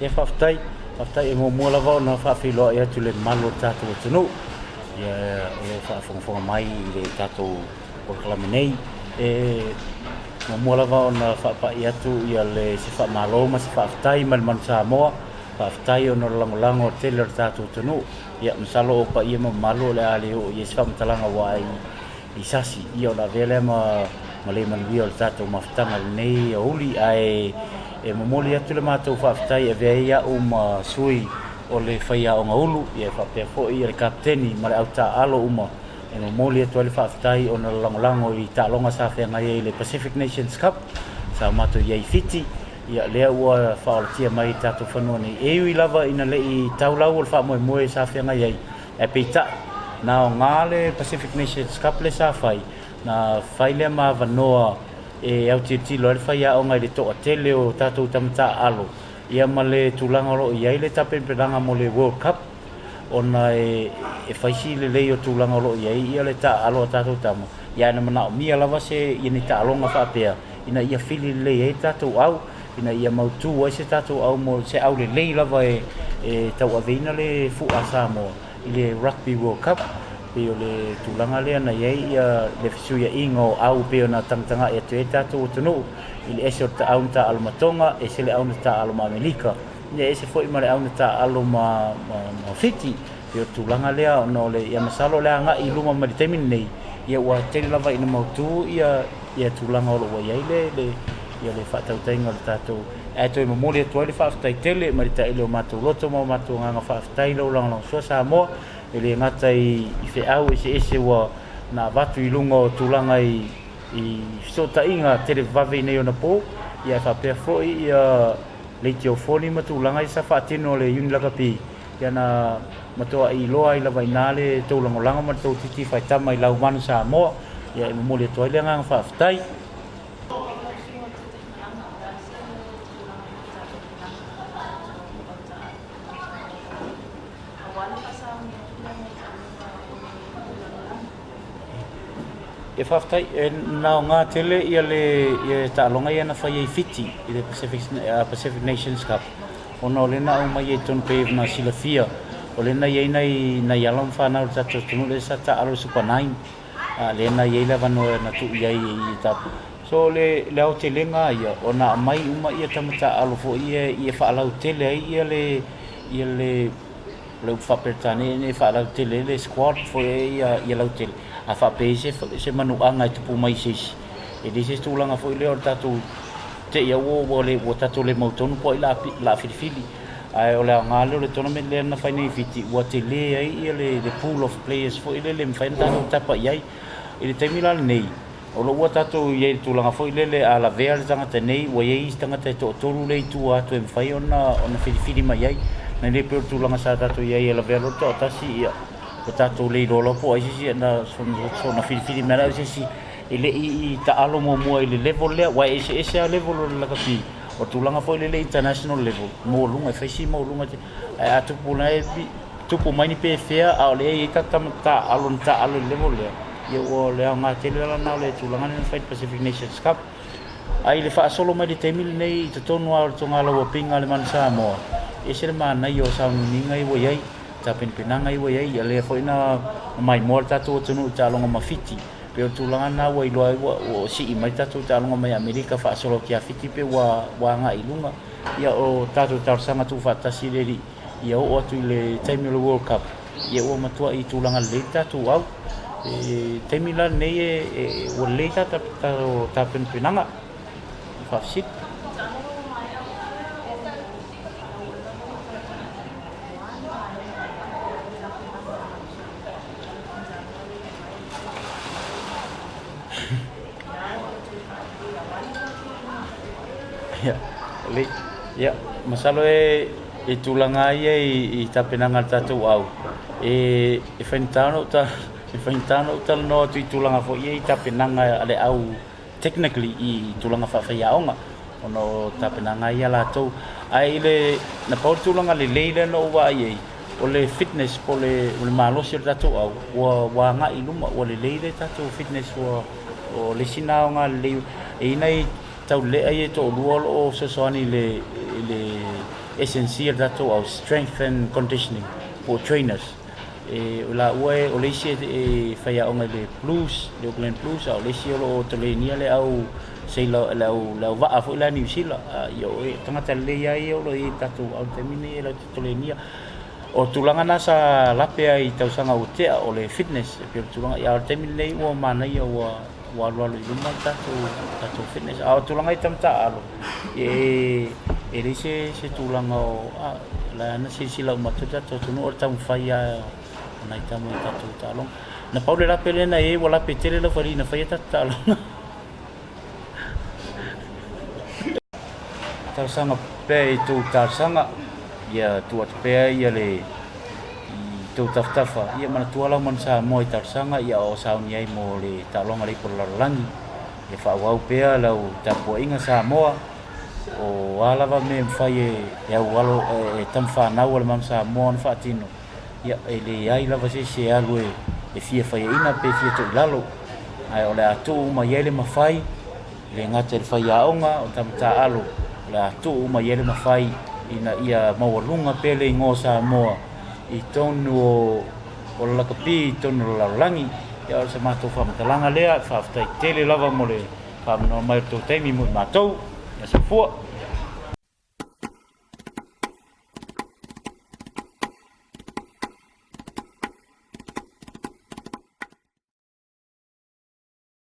Ia faafetai, faafetai. E muamua lava ona faafeiloai atu i le mamalu o le tatou atunuu ia o lo o faafogafoga mai i le tatou polokalame nei. E muamua lava ona faapai atu ia le se faamalo ma se faafetai mai le Manu Samoa, faafetai ona o le lagolago o le tele o le tatou atunuu. Ia masalo o paia ma mamalu o le a le oo i ai se faamatalaga aua i sasi, ia ona avea lea ma ma le manuia o le tatou mafutaga i lenei aoauli. Ae e momoli atu le matou faafetai e avea ai au ma sui o le faiaoga ulu, ia e faapea foi le kapeteni ma le au taaalo uma e momoli atu ai le faafetai ona o le lagolago i taaloga sa feagai ai i le Pacific Nations Cup sa matou i ai i Fiti. Ia lea ua faaolatia mai i tatou fanua nei. E ui lava ina le i tau lau o le faamoemoe sa feagai ai, ae peitai, na aoga le Pacific Nations Cup lea sa fai, na fai lea ma avanoa e autilotilo ai le faiaoga i le toatele o tatou tama taaalo, ia ma le tulaga o lo o i ai le tapenapenaga mo le World Cup, ona e fai si lelei o tulaga o lo o i ai ia le taaalo a tatou tama, ia ae na manaomia lava se ia ni taaloga faapea ina ia fili lelei ai le tatou au, ina ia mautu ai se tatou au mo se au lelei lava e tauaveina le fua a Samoa i le Rugby World Cup. Pei o le tulaga lea na i ai ia le fesuiaiga o au pei ona tagatagai atu ai le tatou atunuu i le ese o le au na taaalo ma Tonga, ese le au na taaalo ma Amerika, ia ese foi ma le au na taaalo ma Fiti. Pei o le tulaga lea ona o le, ia masalo o le agai i luma mai le taimi lenei, ia ua tele lava ina mautu ia ia tulaga o lo o ua i ai le le ia le faatautaiga o le tatou. Ae toe momoli atu ai le faafetai tele mai le taele o matou loto ma o matou agaga faafetai i lou lagolagosua Samoa, e le gata i feau eseese ua na avatu i luga o tulaga i i fesootaiga televavave i nei ona po, ia ae faapea foi ia leitiofoni ma tulaga ia sa faatino e le Iuni Lakapi. Ia na matuai iloa ai lava i ina le tou lagolago ma le tou titi faitama i lau manu Samoa. Ia e momoli atu ai le agaga faafetai. Ia faafetai, e na aoga tele ia le ia taaloga ia na fai ai i Fiti i le Pacific, Pacific Nations Cup ona o lea na aumai ai totonu pei ona silafia o lea na i ai nai, nai alo ma fanau o le tatou atunuu lea sa taaalo i le Super Nine, a lea na i ai le avanoa na tuu i ai i tatou. So le, le aotelega ia ona aumai uma ia tama taaalo foi ia ia faalautele ai ia le, ia le O le upu faa-Peretania ina ia faalautele ai le squad foi ia ia lautele, a faapea e i ai se manuaga e tupu mai i se isi, e leai se tulaga foi lea o le tatou te i ua ua le ua tatou le mautonu po o ai la a filifili. Ae o le aoga lea o le tournament lea na fai nei i Fiti, ua tele ai ia le pool of players foi lele e mafai ona tatou tapa i ai. I le taimi la lenei, O lo o ua tatou i ai i le tulaga foi lele a lavea le tagata nei, ua i ai isi tagata e toatolu lea i tua atu e mafai ona ona filifili mai ai. Nai le pei o le tulaga sa tatou i ai e lavea loa le toatasi, ia, ua tatou le iloa loa po o ai se isi na soona filifili mai lea o se isi e le i taalo muamua i le level lea, aua e eseese lava level o le lakapi. O le tulaga foi lele international level, maualuga, e fai si maualuga ae a tupu mai, tupu mai ni pefea a o lea e i ai tatou taaalo na taaalo i le level lea, ia ua le aoga tele la lena o le tulaga lea na fai i le Pacific Nations Cup. Ae i le faasolo mai i le taimi lenei i totonu lava o le togala ua pinga a le Manu Samoa, e ese le manaia o sauniuniga ia ua i ai, tapenapenaga ia ua i ai, ia lea foi na maimoa le tatou atunuu i taaloga ma Fiti. Pei o le tulaga lena ua iloa ai ua sii mai le tatou taaloga mai Amerika faasolo atu ia Fiti pei ua agai i luga. Ia o tatou talosaga tuufaatasi i le Alii ia oo atu i le taimi o le World Cup, ia ua matuai tulaga lelei le tatou au. E taimi la lenei e ua lelei ta tapenapenaga faafesili. Ia, masalo e i tulaga ia i tapenaga a le tatou au, e faigata ona ou e faigata ona ou talanoa atu i tulaga foi ia i tapenaga a le au technically i tulaga faafaiaoga ona o tapenaga ia a latou. Ae i le, na pau le tulaga lelei lea na ou vaai ai, o le fitness po o le malosi o le tatou au ua agai i luma, ua lelei le tatou fitness ua, o le isi lena aoga lelei. E i ai nai taulelea ia e toalua o lo o fesoasoani i le SNC a le tatou au Strength and Conditioning po o trainers. E, o laua e, o le isi e faiaoga i le Blues, le Auckland Blues, a o le isi o lo o toleinia le au sailor, le au, le au vaa foi la Niu Sila. A, ia, o e, tagata lelei lava ia o lo o i ai i le tatou au i le taimi lenei e latou te toleinia. O tulaga na sa lape ai i tausaga ua tea, o le fitness, e pei o le tulaga, ia, a o le taimi lenei ua manaia ua, ua alualu i luma le tatou, tatou fitness. A o tulaga i tama taaalo, e, e leai se, se tulaga o, a, o la e na silasila uma atu le tatou atunuu, o le taumafai lava o nai tama i tatou taaloga. Na pau le lape lea na i ai, ua lape tele lau faliina faia tatou taaloga. Talosaga pea i tou talosaga, ia tuu atu pea ia le i tou tafatafa, ia manatua lau manu Samoa i talosaga ia o sauni ai mo le taaloga a le Ipu o le Lalolagi. Ia faaauau pea lau tapuaiga Samoa, o a lava mea e mafai e au alo e tama fanau a le manu Samoa ona faatino, ia e leai lava se isi e alu e fia faiaina pe fia toilalo, ae o le a tuu uma i ai le mafai, e le gata i le faiaoga, o tama taaalo, o le a tuu uma i ai le mafai ina ia maualuga pea le igoa o Samoa i totonu o le lakapi, i totonu o le lalolagi. Ia o se matou faamatalaga lea, faafetai tele lava mo le faamanoa mai o le tou taimi mo i matou. Ia soifua.